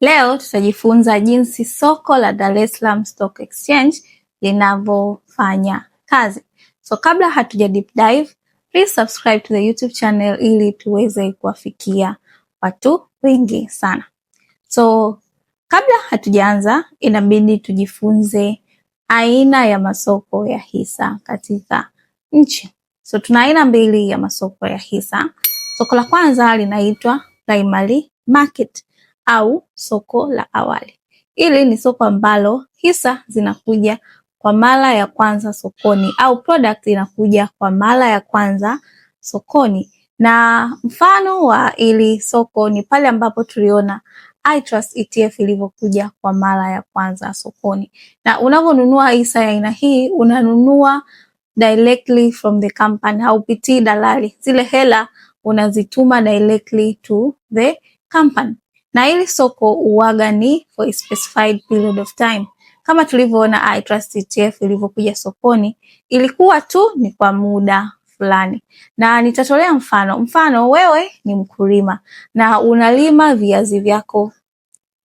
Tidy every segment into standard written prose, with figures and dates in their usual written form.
Leo tutajifunza jinsi soko la Dar es Salaam Stock Exchange linavyofanya kazi. So kabla hatuja deep dive, please subscribe to the YouTube channel ili tuweze kuwafikia watu wengi sana. So kabla hatujaanza, inabidi tujifunze aina ya masoko ya hisa katika nchi. So tuna aina mbili ya masoko ya hisa. Soko la kwanza linaitwa primary market au soko la awali. Hili ni soko ambalo hisa zinakuja kwa mara ya kwanza sokoni au product inakuja kwa mara ya kwanza sokoni, na mfano wa hili soko ni pale ambapo tuliona iTrust ETF ilivyokuja kwa mara ya kwanza sokoni. Na unavyonunua hisa ya aina hii, unanunua directly from the company, haupitii dalali. Zile hela unazituma directly to the company. Na hili soko uwaga ni for a specified period of time. Kama tulivyoona iTrust ETF ilivyokuja sokoni, ilikuwa tu ni kwa muda fulani, na nitatolea mfano. Mfano, wewe ni mkulima na unalima viazi vyako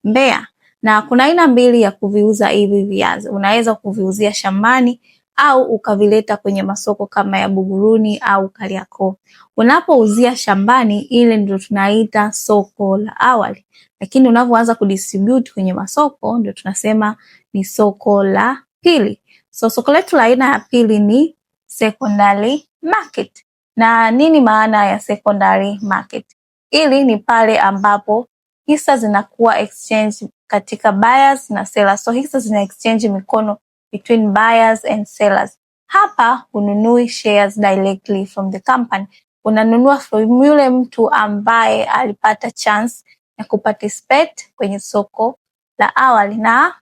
Mbeya, na kuna aina mbili ya kuviuza hivi viazi. Unaweza kuviuzia shambani au ukavileta kwenye masoko kama ya Buguruni au Kariakoo. Unapouzia shambani, ile ndio tunaita soko la awali, lakini unapoanza kudistribute kwenye masoko ndio tunasema ni soko la pili. So soko letu la aina ya pili ni secondary market. Na nini maana ya secondary market? Hili ni pale ambapo hisa zinakuwa exchange katika buyers na sellers. So hisa zina exchange mikono between buyers and sellers. Hapa hununui shares directly from the company, unanunua from yule mtu ambaye alipata chance ya kuparticipate kwenye soko la awali, na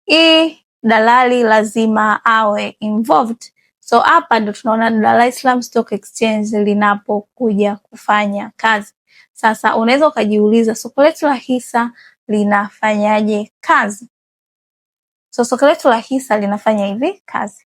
hii dalali lazima awe involved. So hapa ndo tunaona Dar es Salaam Stock Exchange linapokuja kufanya kazi. Sasa unaweza ukajiuliza, soko letu la hisa linafanyaje kazi? So soko letu la hisa linafanya hivi kazi.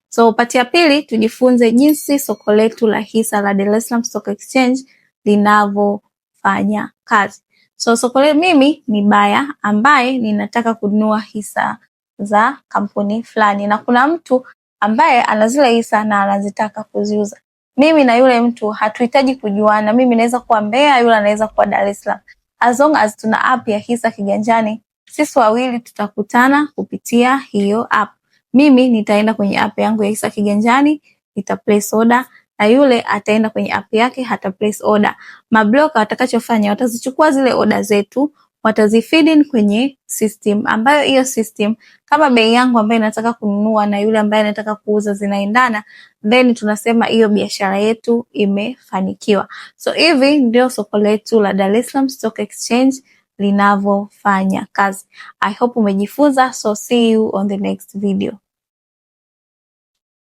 So part ya pili tujifunze jinsi soko letu la hisa la Dar es Salaam Stock Exchange linavyofanya kazi. So soko letu, mimi ni buyer ambaye ninataka kununua hisa za kampuni fulani, na kuna mtu ambaye ana zile hisa na anazitaka kuziuza. Mimi na yule mtu hatuhitaji kujuana. Mimi naweza kuwa Mbeya, yule anaweza kuwa Dar es Salaam. As long as tuna app ya hisa kiganjani, sisi wawili tutakutana kupitia hiyo app. Mimi nitaenda kwenye app yangu ya hisa kiganjani, nita place order na yule ataenda kwenye app yake ata place order. Mabroker watakachofanya, watazichukua zile order zetu, watazifeed in kwenye system, ambayo hiyo system, kama bei yangu ambayo nataka kununua na yule ambaye anataka kuuza zinaendana, then tunasema hiyo biashara yetu imefanikiwa. So hivi ndio soko letu la Dar es Salaam Stock Exchange linavyofanya kazi. I hope umejifunza, so see you on the next video.